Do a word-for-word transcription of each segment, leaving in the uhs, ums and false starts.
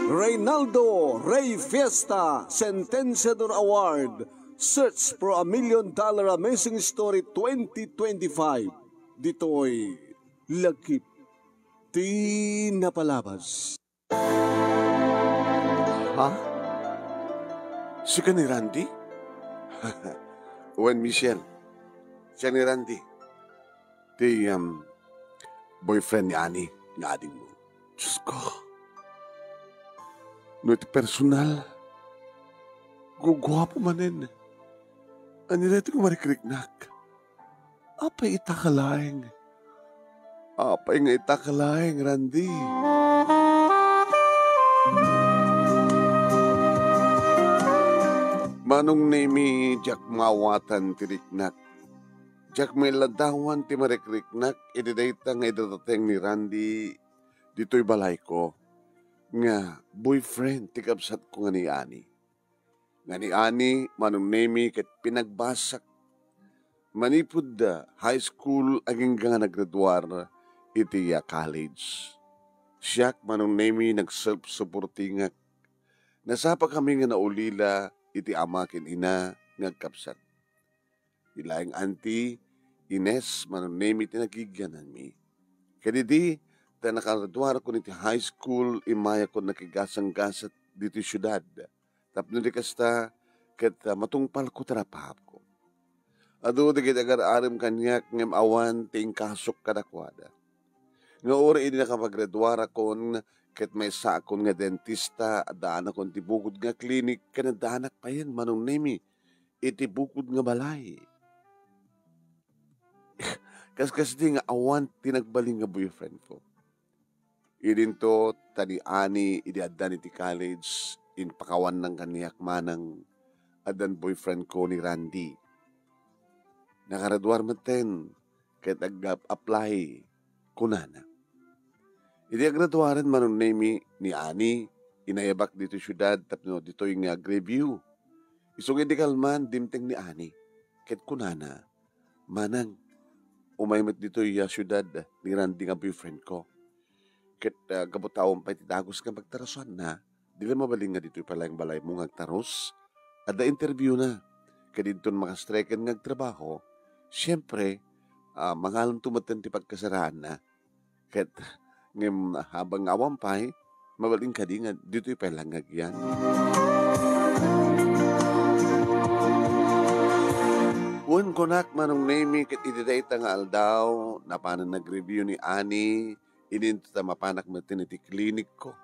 Reynaldo Rey Fiesta Sentenciador Award, Search for a Million Dollar Amazing Story twenty twenty-five. Ditoy lagip ti napalabas. Ha? Sika ni Randy? Wen, Michelle. Siak ni Randy. Ti, um, boyfriend ni Ani nga adingmo. Diyos ko. No iti personal, guguapo manen. Ania daytoy nga marikriknak? Apay ita ka laeng? Apay nga ita ka laeng, Randy? Manong Nemi, diak maawatan ti riknak. Diak mailadawan ti marikriknak idi dayta nga idadateng ni Randy ditoy balayko nga boyfriend ti kabsatko nga ni Ani. Nga ni Ani, Manong Nemi, ket pinagbasak. Manipud, ah, high school, agingga nga naggraduar iti, ah, college. Siak, Manong Nemi, nag-self-supportingak. Nasapa kami nga naulila iti ama ken ina nga agkabsat. Ti laeng Auntie Ines, Manong Nemi, ti nagigiananmi. Ket idi ta nakagraduarakon iti high school, immayakon nakigasanggasat ditoy siudad. Tapno di kasta, ket, ah, matungpalko ti napaapko. Adu dagiti agar-arem kaniak ngem awan ti inkasok kadakuada. Nga uray idi nakapaggraduarakon, ket maysaakon nga dentista, addaanakon ti bukod nga klinik, ken addaanak payen, Manong Nemi, iti bukod nga balay. Kaskasdi nga awan ti nagbalin nga boyfriend ko. Idinto, ta ni Ani, idi addan iti college, impakawannan kaniak manang addan boyfriend ko ni Randy. Nakaraduar metten, ket ag-apply, kunana. Idi agraduaren, Manong Nemi, ni Ani, inayabak ditoy siudad tapno ditoy nga ag-review. Isu nga idi kalman, dimteng ni Ani, ket kunana, "Manang, umay met ditoy a siudad ni Randy nga boyfriend ko. Ket, ah, gapu ta awan pay ti dagus nga pagtarusanna, di la mabalin nga ditoy pay laeng balaymo nga agtarus. Adda interview na. Ket inton makastreken nga agtrabaho, siempre, ah, mangalanto metten ti pagkasaraanna. Ket ngem habang nga awan pay, mabalin kadi nga ditoy pay laeng nga agyan?" Wen, kunak, Manong Nemi, ket idi dayta nga aldaw, napanen nag-review ni Ani, idinto ta mapanak metten iti klinikko.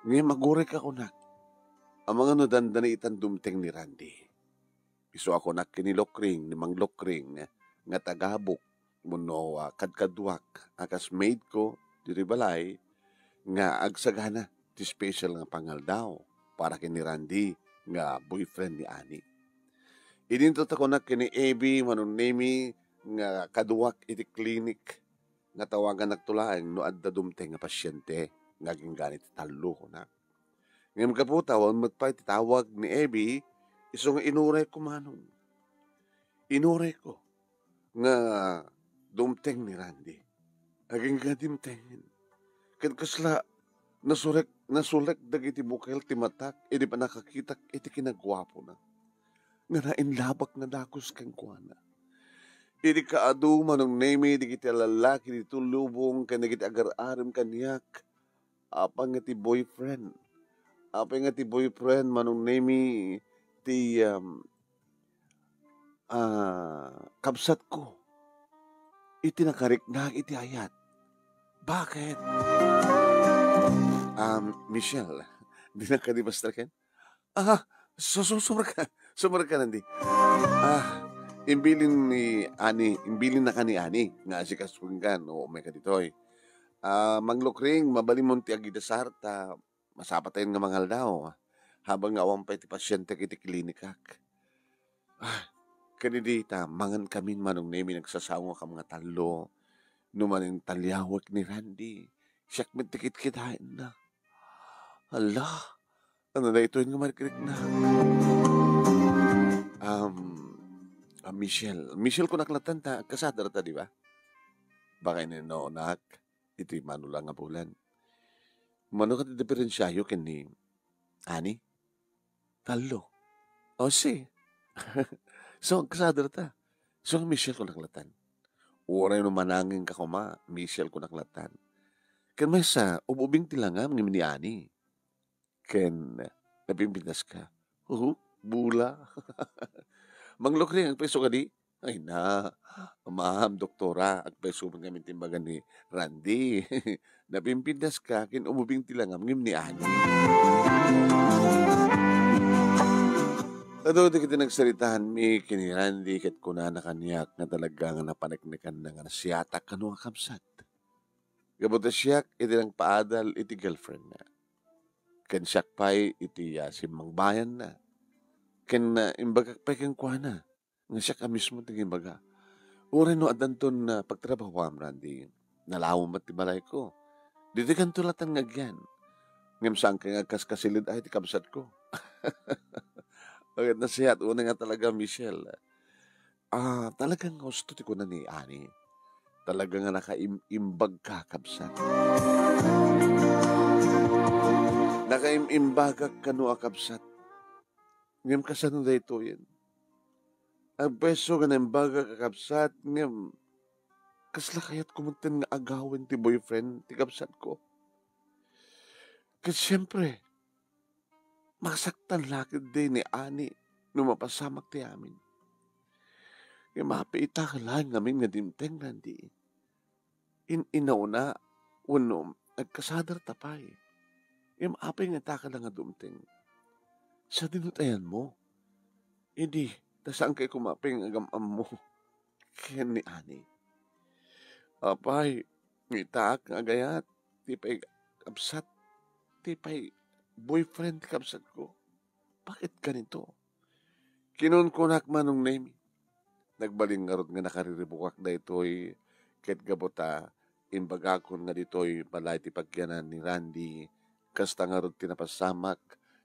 Ngem agurayka, kunak, amangan no dandani itan dumteng ni Randy. Isu a kunak ken ni Lokring, ni Mang Lokring, nga tagabuk, wenno, ah, kadkaduak a kas maid ko ditoy balay, nga agsagana ti special nga pangaldaw para ken ni Randy nga boyfriend ni Ani. Idinto ta kunak ken ni Abby, Manong Nemi, nga kaduak iti klinik, nga tawagannakto laeng no adda dumteng nga pasiente nga agingga iti tallo, kunak. Ngem gapu ta awan met pay ti tawag ni Abby, isu nga inurayko, Manong. Inurayko nga dumteng ni Randy. Agingga dimtengen. Ket kasla nasurek, nasulek dagiti bukel ti matak idi pannakakitak iti kinaguapona. Nga nainlabak nga dagus kenkuana. Idi kaadu, Manong Nemi, dagiti a lallaki ditoy lubong ken dagiti agar-arem kaniak. Apay nga ti boyfriend? Apay nga ti boyfriend, Manong Nemi, ti, um, ah, kabsatko? Iti nakariknak iti ayat. Bakit? Um, Michelle, di na kadi bastraken? Ah, su-, su-, sumrek ka, sumrek ka, Randy. Ah, imbilin ni Ani, imbilin na ka ni Ani, nga asikasoen ka, no, umay ka ditoy. Ah, Mang Lokring, mabalinmon ti agidasar, ta masapatayon nga mangaldaw. Habang nga awan pay ti pasientek iti klinikak. Ah, kadidi ta, mangan kamin Manong Nemi, nagsasawangakam nga tallo. No manang taliawek ni Randy, siak met ti kitkitaenna. Hala, ano daytoy nga marikriknak? Um, ah, Michelle. Michelle kunak latta ta, agkasadar ta, di ba? Baka ininonak. iti mano la nga bulan. Mano ket diperensiayo ken ni Ani? Tallo. O, si. So, agkasadrata. So, Michelle kunak latan. Uray no manangin ka koma, Michelle kunak latan. Ken maysa, ub-ubing ti langam ngem ni Ani. Ken napimpintas ka. Huhu, bula. Mang Lokring, agpayso kadi? Ay na, ma'am, doktora, agpayso man ngamin ti imbaga ni Randy. Napimpintas ka, ken ub-ubing ti langam ngem ni Ani. Adu, dagiti nagsaritaanmi ken ni Randy, ket kunana kaniak nga talaga nga napaneknekanna nga nasiatak kano a kabsat. Gapu ta siak iti nangpaadal iti girlfriendna. Ken siak pay iti, ah, simmangbayanna. Ken, ah, imbagak pay kenkuana nga siak a mismo ti nangimbaga. Uray no addanton, ah, pagtrabahoam, Randy, nalaom met ti balayko. Ditoy kanto latan nga agyan. Ngem saan kay nga agkaskasilid ay ti kabsatko. Ket nasiat unay nga talaga, Michelle. Ah, talagang husto ti kuna ni Ani. Talaga nga nakaim-imbag ka, kabsat. Nakaim-imbagak kano a kabsat. Ngem kasano daytoyen? Agpayso nga naimbagak a kabsat, ngem kasla kayatko metten nga agawen ti boyfriend ti kabsatko. Ket siempre, masaktan la ketdi ni Ani no mapasamak ti amin. Ngem apay ita ka laeng ngamin nga dimteng, Randy? In-inawna wenno agkasadrata pay? Ngem apay nga ita ka la nga dumteng? Sadino ti ayanmo? Idi, ta saan kay koma pay nga agam-ammo ken ni Ani? Apay, itaak nga agayat, ti pay kabsat, ti pay boyfriend ti kabsatko. Bakit ganito? Kinunkunak, Manong Nemi. Nagbalin ngarud nga nakariribukak daytoy, ket gapu ta imbagakon nga ditoy balay ti pagyanan ni Randy, kasta ngarud ti napasamak,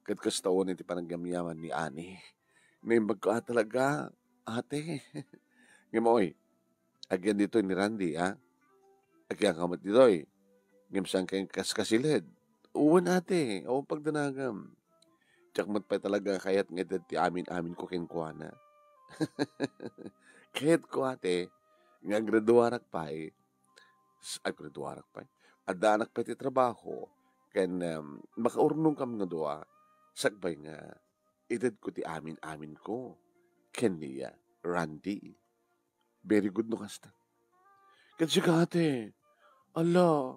ket kasta unay ti panagyamyaman ni Ani. Naimbagko a talaga, ate. Ngem oy, agyan ditoy ni Randy, a? Agyanka met ditoy. Ngem saan kay kaskasilid? Wen, ate, awan pagdanagam. Diak met pay talaga kayat nga itedko ti amin-aminko kenkuana. Kayatko, ate, nga aggraduarak pay, s-, aggraduarak pay, addaanak pay ti trabaho, ken, em, makaurnongkami nga dua, sakbay nga itedko ti amin-aminko ken ni Randy. Very good no kasta. Ket sika, ate, ala,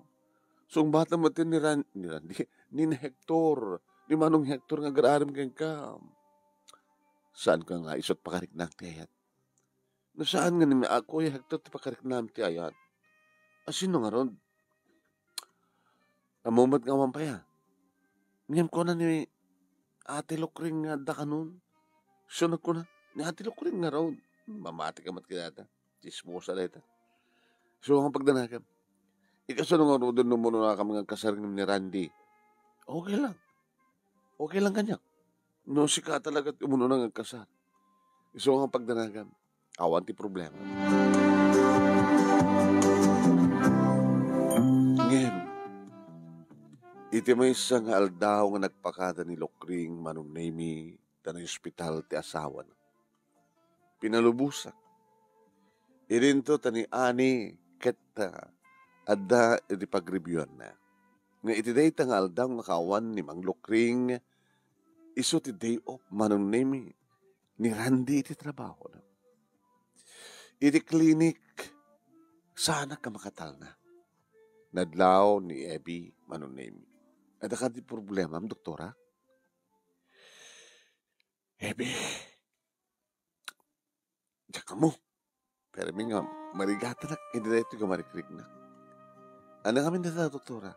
sungbatan met ni Ran-, ni Randy, ni Hector, ni Manong Hector nga agraram kenka. Saanka nga isu't pakariknak ti ayat? No saan nga ni Kuya Hector ti pakariknam ti ayat, a sino ngarud? Ammom met nga awan pay a. Ngem kuna ni Ate Lokring nga adda kanon. Isu nagkuna, ni Ate Lokring ngarud. Hmm, mamati ka met kadata. Tsismosa dayta. Isu nga pagdanagam. Ikasano ngaruden no umunonakam nga agkasar ngem ni Randy? Okay lang. Okay lang kaniak. No sika talaga ti umunona nga agkasar. Isu nga pagdanagam. Awan ti problema. Ngem, iti maysa nga aldaw nga nagpakada ni Lokring, Manong Nemi, ta naospital ti asawana. Pinalubosak. Idinto ta ni Ani ket, ah, adda iti pagreviewna. Nga iti dayta nga aldaw nga kaawan ni Mang Lokring, isu ti day off, Manong Nemi, ni Randy iti trabahona. Iti klinik, saanak a makatalna. Nadlaw ni Ebi, Manong Nemi. Adda kadi problemam, doktora? Ebi, diak ammo. Permi nga marigatanak iti daytoy nga marikriknak. Ania ngamin dayta, doktora?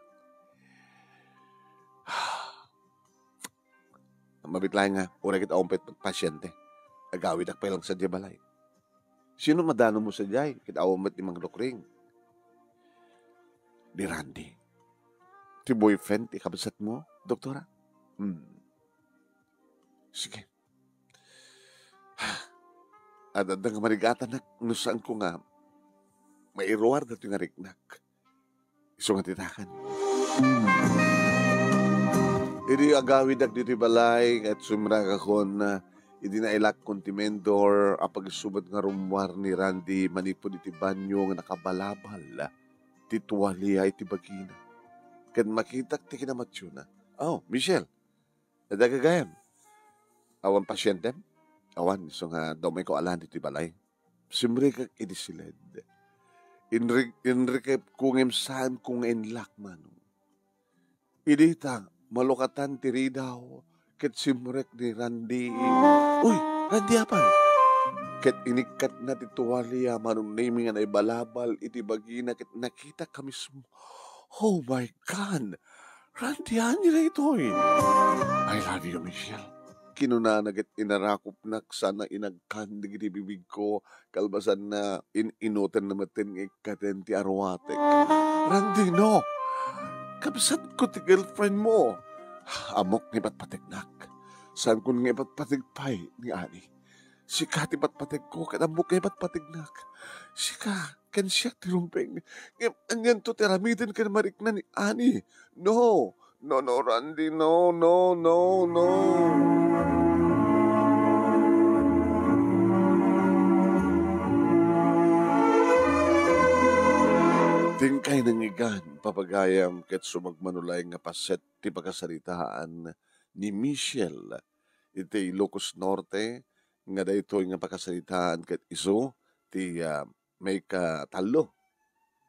Mabit laeng nga, uray ket awan pay pasyente. Agawidak pay lang sadiay balay. Sino madanonmo sadiay ket awan met ni Mang Lokring? Ni Randy. Ti boyfriend ti kabsatmo, doktora? Hmm. Sige. Ad-adda nga marigatanak no saanko nga mairuar daytoy nga riknak. Isu nga ti takan. Idi agawidak ditoy balay, ket sumragakon, ah, idi nailak kontimento a pagisubad nga rummuar ni Randy manipud iti banyo nga nakabalabal ti tuwalia iti bagina. Ket makitak ti kinamationa. Oh, Michelle, adda gagayem? Awan pasientem? Awan, isu nga dumay ko alan ditoy balay. Simrekak idi siled. Inri-, inrikepko ngem saanko nga inlak, Manong. Idi ta, malukatan ti ridaw, ket simrek ni Randy. Uy, Randy, apay? Ket inikkatna ti tuwalia, Manong Nemi, nga naibalabal iti bagina ket nakitak a mismo. Oh my God! Randy, ania daytoy? I love you, Michelle. Kinunana ket inarakopnak sana inagkan dagiti bibigko, kalpasanna, in-inutenna metten nga ikkaten ti aruatek. Randy, no! Kabsatko ti girlfriend mo. Ammok nga ipatpategnak. Saankon nga ipatpateg pay ni Ani. Sika ti patpategko, ket ammok nga ipatpategnak. Sika, ken siak ti rumbeng. Ngem anianto ti aramiden ken marikna ni Ani? No, no, no, Randy, no, no, no, no. Ti inkay nangngegan, papagayam, ket sumagmamano laeng nga paset ti pakasaritaan ni Michelle iti Ilocos Norte, nga daytoy nga pakasaritaan ket isu ti, ah, maikatallo.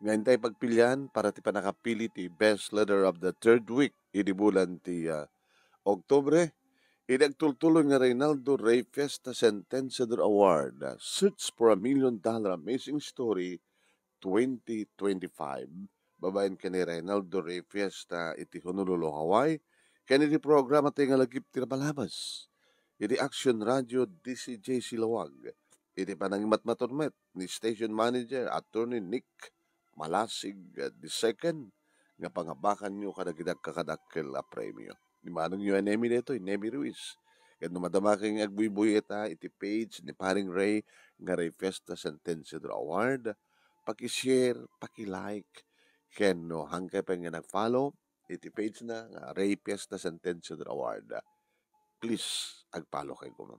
Nga intay pagpilian para ti pannakapili ti Best Leader of the Third Week idi bulan ti, ah, Oktubre, idi agtultuloy nga Reynaldo Rey Fiesta Sentenciador Award, ah, Search for a Million Dollar Amazing Story twenty twenty-five, babaen ken ni Reynaldo Rey Fiesta iti Honolulu, Hawaii, ken iti programa tayo nga Lagip ti Nabalabas iti Action Radio D C J C Laoag, iti panangimatmaton met ni Station Manager Attorney Nick Malasig the second, nga pangabakanyo kadagiti agkakadakkel a premio. Ni manongyo a Nemi daytoy, Nemi Ruiz. Ket no madamakayo nga agbuybuy ita iti page ni Paring Ray nga Ray Fiesta Sentenciador Award, paki-share, paki-like, ken no haankayo pay nga nag-follow iti page na nga Ray Fiesta Sentenciador Award, please, ag-follow kayo koma.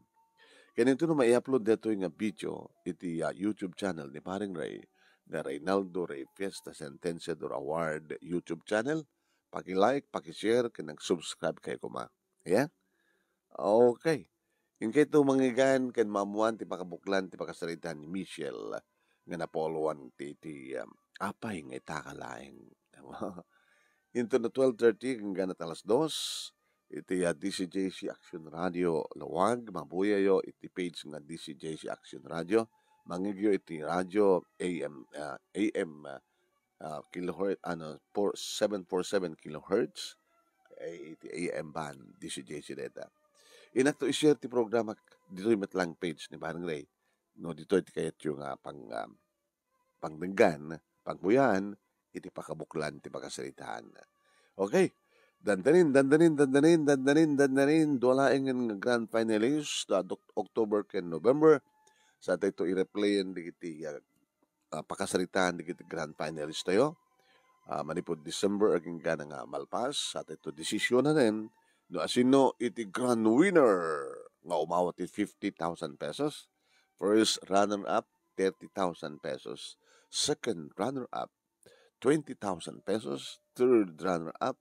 Ken inton no mai-upload daytoy nga video iti, ah, YouTube channel ni Paring Ray, nga Reynaldo Ray Fiesta Sentenciador Award YouTube channel, paki-like, paki-share, ken nag-subscribe kayo koma. Ayan? Okay. Inkay to manggigan ken maammuan ti pakabuklan ti pakasaritaan ni Michelle nga napoloan ti, ti, um, apay nga itaka laeng. Inton no twelve thirty hanggang at alas dos, iti, ah, D C J C Action Radio Laoag, mabuyayo iti page nga D C J C Action Radio, mangngegyo iti radio A M, ah, A M, ah, ah, kilohertz, ano, four, seven four seven kilohertz, eh, iti A M band, D C J C dayta. Innak to i-share ti programa ditoy met lang page ni Paring Ray. No, ditoy ti kayatyo nga pang, ah, pangdenggan, pangpuyaan, iti pakabuklan ti pakasaritaan. Okay. Dandanin, dandanin, dandanin, dandanin, dandanin. Dua laeng nga grand finalist, ah, Oc-, October ken November. Sa tayo i-replayan dagiti, ah, ah, pakasaritaan dagiti grand finalist tayo. Ah, manipud December, agingga nga malpas, sa tayo desisionanen no asino iti grand winner nga umawat ti fifty thousand pesos. First runner-up, thirty thousand pesos. Second runner-up, twenty thousand pesos. Third runner-up,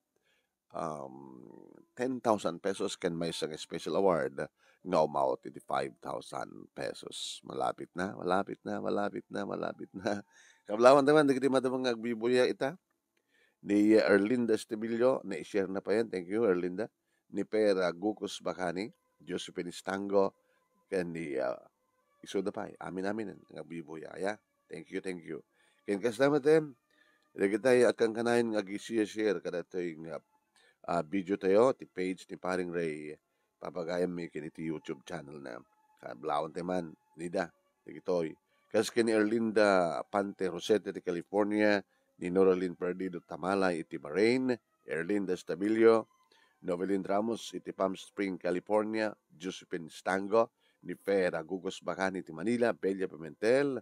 um, ten thousand pesos ken maysa nga special award nga umawat iti five thousand pesos. Malapit na, malapit na, malapit na, malapit na. Kablawan taman, dagiti madama nga agbibuya ita. Ni Erlinda Estibillo, na-share na pa yan. Thank you, Erlinda. Ni Pera Gucos Bacani, Josephine Stango, ken ni, ah, isuda pay. Amin, amin. Nga agbibuya, ya. Thank you, thank you. Ken kasta met, em, dagitay agkankanayon nga agi-share-share kadatoy nga, ah, video tayo, ti page ni Paring Ray, papagayam mi ken iti YouTube channel na. Kablawan tayo man, nida, dagitoy. Kas ken ni Erlinda Pante Rosete ti California, ni Noralyn Perdido Tamalay iti Bahrain, Erlinda Estabillo, Novelyn Ramos iti Palm Spring, California, Josephine Stango, ni Fer Agugos Bacani iti Manila, Belia Pimentel,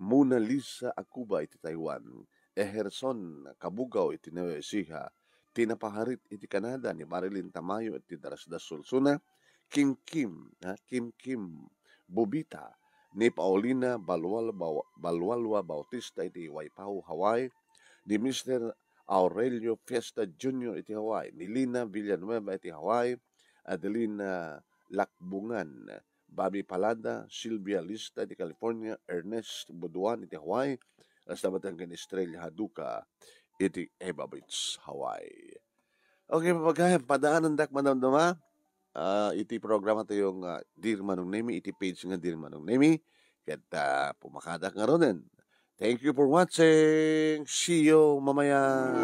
Mona Lisa Acuba iti Taiwan, Eherson Kabugaw iti Nueva Ecija, ti napaharit iti Canada ni Marilyn Tamayo iti Darasdas Sulsuna, Kim Kim, ha, Kim Kim Bubita, ni Paulina Balual-, Bau-, Balualua Bautista iti Waipahu, Hawaii, ni Mister Aurelio Fiesta Junior iti Hawaii, ni Lina Villanueva iti Hawaii, Adelina Lakbungan, Bobby Palada, Sylvia Lista iti California, Ernest Buduan iti Hawaii, kasta met ken Estrella Haduka iti Eva Beach, Hawaii. Okay, papagayam, padaanandak madamdama, ah, iti programa tayo nga Dear Manong Nemi, iti page nga Dear Manong Nemi, ket, ah, pumakadak nga runen. Thank you for watching. See you mamaya.